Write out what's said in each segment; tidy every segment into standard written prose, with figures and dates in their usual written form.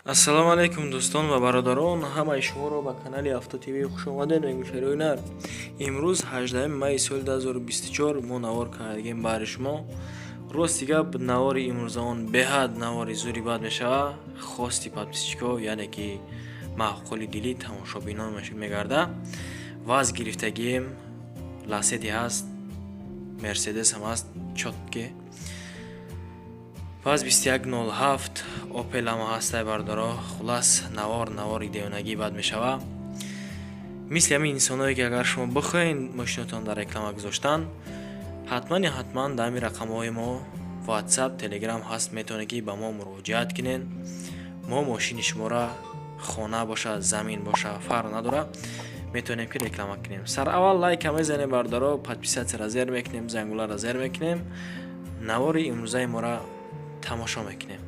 Ассалому алайкум, дӯстон ва бародарон! Ҳамаи шуморо ба канали Авто ТВ хушомадед мегӯшарои нар. Имрӯз 18 майи соли 2024 мо навор кардагем баҳри шумо. Рости гап, навори имрӯзаон беҳад навори зури бад мешава. Хости подписчикҳо, яъне ки маъқули дили тамошобинон мегарда. Ваз гирифтагием, Ласети ҳаст, Мерседес ҳам ҳаст, чёткий ВАЗ 2107, Опел ҳама ҳастай, бародаро. Хулас, навор навори девонагӣ бад мешава. Мисли ҳамин инсоное, ки агар шумо бихоҳед мошинотон дар реклама гузоштан, ҳатмани ҳатман дар ҳамин рақамҳои мо WhatsApp, Telegram ҳаст, метавонед, ки ба мо муроҷиат кунед. Мо мошини шуморо, хона боша, замин боша, фарқ надорад, метавонем, ки реклама кунем. Сараввал лайка мезанем, бародаро, подписаться ра зер мекунем, зангуларо зер мекунем, навори имрӯзаи моро тамошо мекунем.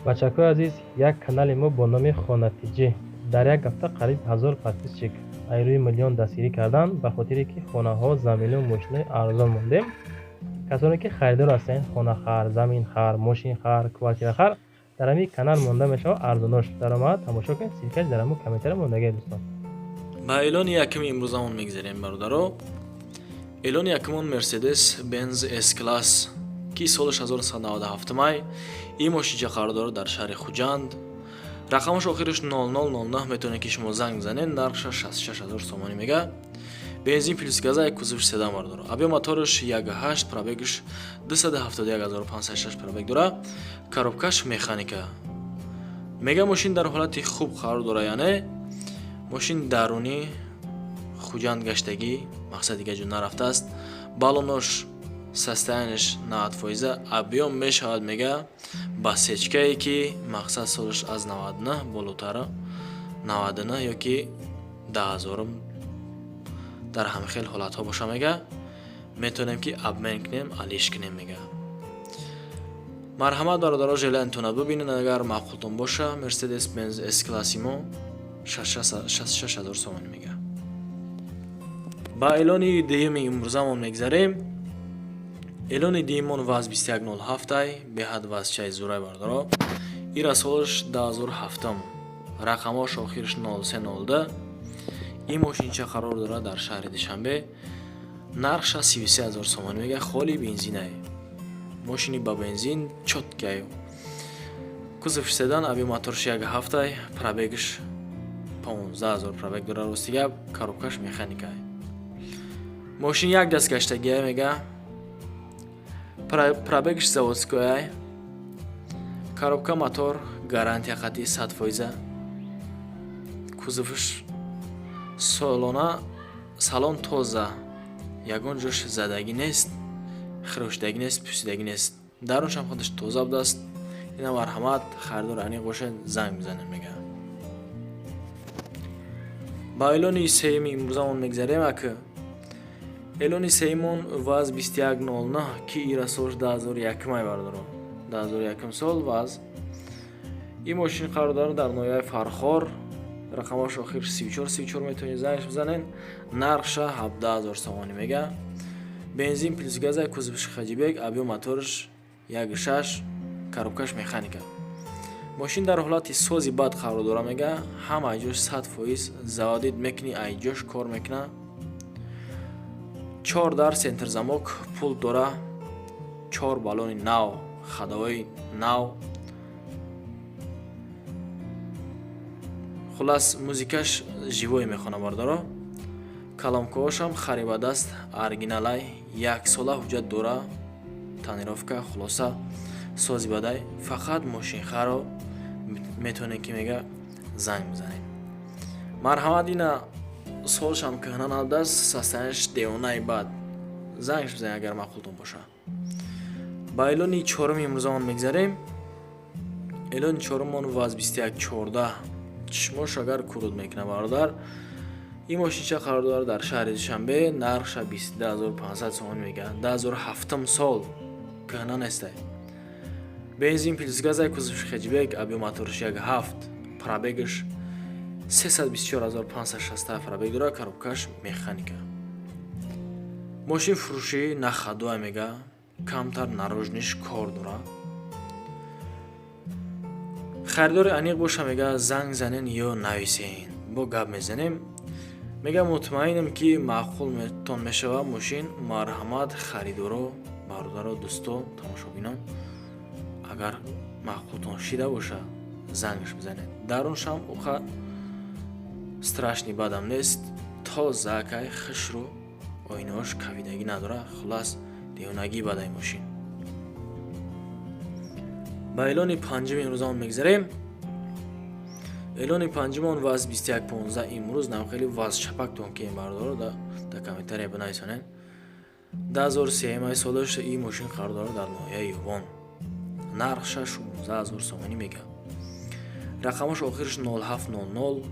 Бачакҳои азиз, як канали мо бо номи Хонатиҷӣ дар як ҳафта қариб 1000 подписчик айрӯи миллион дастгирӣ карданд, ба хотире ки хонаҳо, замину мошинои арзон мондем. Касоне ки харидор ҳастед, хонахар, заминхар, мошинхар, квартирахар, дар ҳамин канал монда мешавад арзонош. Даромад тамошо кунед, ссылка ш дар ҳамун комментария мондагиа, дӯстон. Ба эълони якуми имрӯзамон мегзарем, бародаро. Эълони якумон Мерседес Бенз С класс, ки солаш 1997 май. Ин мошинча қарор дорад дар шаҳри Хуҷанд, рақамаш охираш 0009, метавонед, ки шумо занг бизанед. Нархша 66 000 сомонӣ мега. Бензин плюс газа, кузовш седан, бардоро. Объём мотораш 1,8, пробег ш 271506 пробег дора, коробка ш механика. Мега, мошин дар ҳолати хуб қарор дора, яъне мошин дарунӣ Хуҷанд гаштагӣ, мақсад дига ҷо нарафтааст. Балонош состояние ш 90%, объём мешавад, мега, ба сечкае, ки мақсад солаш аз 99 болотара, 99 ёки 10 000-ум дар ҳамин хел ҳолатҳо боша, мега, метавонем, ки обмен кунем, алиш кунем, мега. Марҳамат, бародаро, желание тона бибинед. Агар маъқултон боша, Мерседес Бенз С класси мо 66 ҳазор сомонӣ мега. Ба эълони дуюми имрӯзамон мегзарем. Эълони дуюмон ВАЗ 2107 ай, беҳад ВАЗчаи зурай, бародаро. Ира солаш 2007, рақамош охирш 0302. Ин мошинча қарор дорад дар шаҳри Душанбе, нархша 33 ҳазор сомонӣ мега. Холи бензинай, мошини ба бензин, чёткий аю. Кузов седан, объём моторш 1,7 ай, пробег ш 15 000 пробег дора. Рости гап, коробка ш механикай. Мошин як даст гаштагиай, мега, пробег ш заводской ай, коробка, мотор гарантия қатъи 100%. Кузовш солона, салон тоза, ягон ҷош задагӣ нест, хирошидагӣ нест, пӯсидагӣ нест, даруншам худаш тоза будааст. Ина марҳамат, харидор аниқ бошед, занг бизанед, мега. Ба эълони сеюми имрӯзамон мегзарем. Ака, эълони сеюмон ВАЗ 2109, ки ира солш 2001 ай, бародаро, 2001 сол ВАЗ. Ин мошин қарор дорад дар ноҳияи Фархор, рақамаш охир 3434, метавонед зангш бизанед. Нархша 17 000 сомонӣ мега. Бензин плюс газа, кузовш хэтчбек, объём моторш 1,6, коробка ш механика. Мошин дар ҳолати сози бад қарор дора, мега, ҳама айҷош 100%, заводить мекунӣ, айҷош кор мекуна. Чор дар, центр замок, пулт дора, чор баллони нав, ходовой нав. Хулас, музикаш живой мехона, бародаро. Колонка ҳошам харибадаст, оригиналай, яксола ҳуҷҷат дора, тонировка. Хулоса, сози бадай. Фақат мошинхаро метавонед, ки, мега, занг бизанед. Марҳамат, ина солшам кӯҳна набудааст, состояние ш девонаи бад. Зангш бизанед, агар маъқултон боша. Ба эълони чоруми имрӯзамон мегзарем. Эълони чорумон ВАЗ 2114, чишмош агар курут мекунад, бародар. Ин мошинча қарор дорад дар шаҳри Душанбе, нархша 22 500 сомонӣ мега. 2007 сол, кӯҳна нестай. Бензин плюс газай, кузовш хэтчбек, объём моторш 1,7, пробег ш 324 567 пробег дорад, коробка ш механика. Мошин фурӯшӣ на ходовая, мега, камтар наружный ш кор дорад. Харидори аниқ боша, мега, занг занен ё нависен, бо гап мезанем. Мега, мутмаинам, ки маъқултон мешава мошин. Марҳамат, харидоро, бародаро, дӯсто, тамошобинон, агар маъқултон шида боша, зангаш бизанед. Даруншам уқа страшный бадам нест, тозакай, хушрӯ, оинаҳош кавидагӣ надора. Хулас, девонагӣ бадай мошин. Ба эълони панҷуми имрӯзамон мегзарем. Эълони панҷумон ВАЗ 2115. Имрӯз навхели ВАЗ чапактон ки, бардоро, да комментария бинависонед. 2003 солаш ин мошин қарор дорад дар ноҳияи Ёвон. Нархша 16 000 сомонӣ мега. Рақамаш охираш 0700.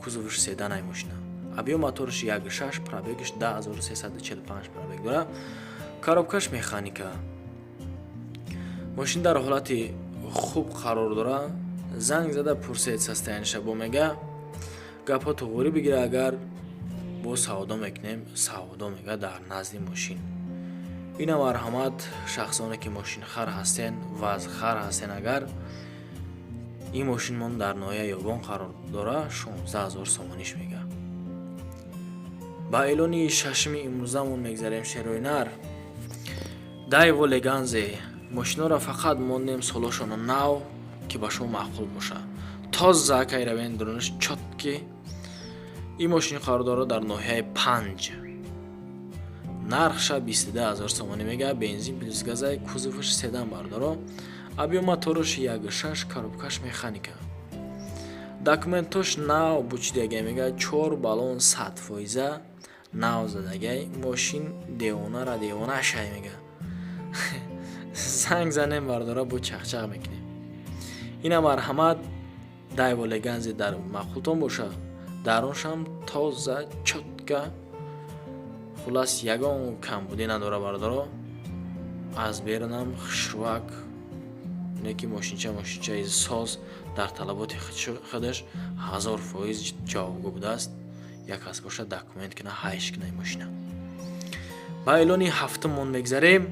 Кузоваш седанай мошина. Объём мотораш 1,6, пробегаш 10 345 пробег дорад. Коробкаш механика. Мошин дар ҳолати хуб қарор дорад. Занг зада пурсед состояниеша, бо мега, гапҳо туғурӣ бигира. Агар бо савдо мекунем, савдо, мега, дар назди мошин. Ина, марҳамат, шахсоне ки мошинхар ҳастен, ВАЗхар ҳастен, агар ин мошинмон дар ноҳияи Ёвон қарор дора, 16 000 сомониш мега. Ба эълони шашуми имрӯзамон мегзарем, шерои нар. Дайво Леганзе. Мошиноро фақат мондем солошоно нав, ки ба шумо маъқул бошад. Тоза кай равен, дурунаш чёткий. Ин мошини қарор дорад дар ноҳияи Панҷ. Нархша 22 000 сомонӣ мега. Бензин плюс газай, кузоваш седан, бардоро. Объём мотораш 1,6, коробкаш механика. Документош нав бучидагай, мега, чор баллон 100 фоиза нав задагай. Мошин девонара девонашай, мега. Занг занем, бардора, бо чахчах мекунем. Ина, марҳамат, Дайво Леганзе дар маъқултон боша. Даруншам тоза, чётко, хулас, ягон камбудӣ надора, бардоро. Аз берунам хушрӯак не, ки мошинча мошинчаи соз, дар талаботи худаш 1000% ҷавобгӯ будааст. Як кас боша, документ кина, ҳайш кина ин мошина. Ба эълони ҳафтумон мегзарем.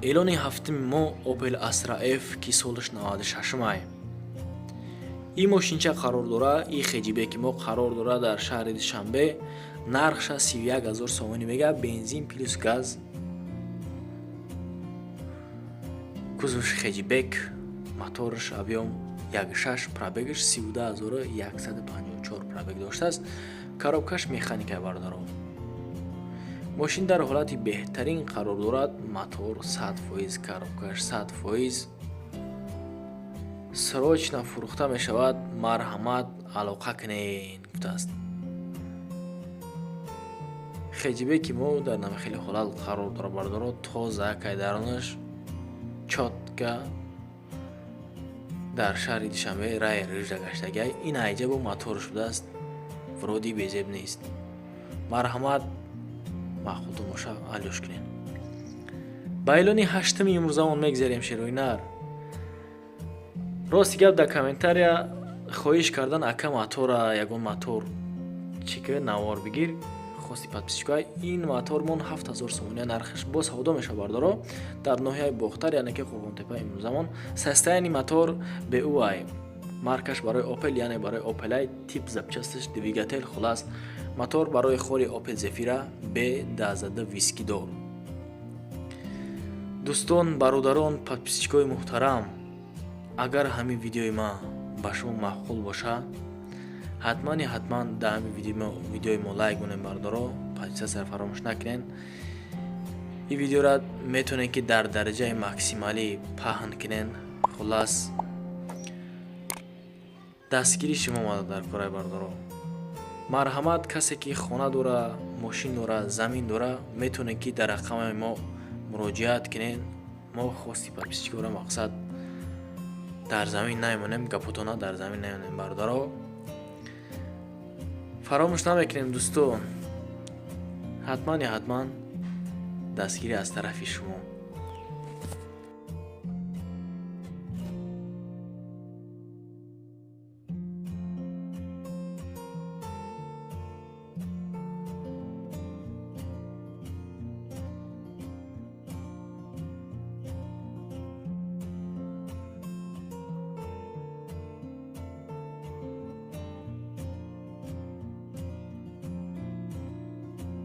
Эълони ҳафтуми мо Opel Astra F, ки солаш 96-май. Ин мошинча қарор дора, и хэтчбеки мо қарор дорад дар шаҳри Душанбе. Нархша 31 000 сомонӣ мега. Бензин плюс газ, кузовш хэтчбек, мотораш объём 1,6, пробегаш 32 154 пробег доштааст. Коробкаш механика, бародаро. Мошин дар ҳолати беҳтарин қарор дорад. Мотор 100%, коробкаш 100%. Срочно фурӯхта мешавад, марҳамат, алоқа кунед, гуфтааст. Хэтчбеки мо дар намихели ҳолат қарор дорад, бардоро, тоза кайдаронаш чётко. Дар шаҳри Душанбе рай рижда гаштагиай. Ин айҷа бо моторш будааст, вроде безеб нест. Марҳамат, маъқултон боша, алёш кунед. Ба эълони ҳаштуми имрӯзамон мегзарем, шерои нар. Рости гап, дар комментария хоҳиш кардан: «Ака, мотора, ягон мотор чӣ ки навор бигир», хости подписчикои. Ин мотормон 7000 сомония нархаш, боз савдо мешавад, бардоро. Дар ноҳияи Бохтар, яъне ки Қурғонтепа. Имрӯзамон состояние мотор беуай, маркаш барои Опел, яъне барои Опелай, тип запчасташ двигатель. Хулас, мотор барои хори Опел Зефира б дазада вискидор. Дӯстон, бародарон, подписчикои муҳтарам, агар ҳамин видеои ман ба шумо маъқул бошад, ҳатмани ҳатман дар ҳамин видеои мо лайк монед, бардоро, подписаться фаромӯш накунед. Ин видеора метавонед, ки дар дараҷаи максималӣ паҳн кунед. Хулас, дастгири шумо омада дар кораи, бардоро. Марҳамат, касе ки хона дора, мошин дора, замин дора, метавонед, ки дар рақами мо муроҷиат кунед. Мо хости подписчикора, мақсад, дар замин намемонем, гапотона дар замин намемонем, бародаро, фаромӯш намекунем. Дӯстон, ҳатман я ҳатман дастгирӣ аз тарафи шумо.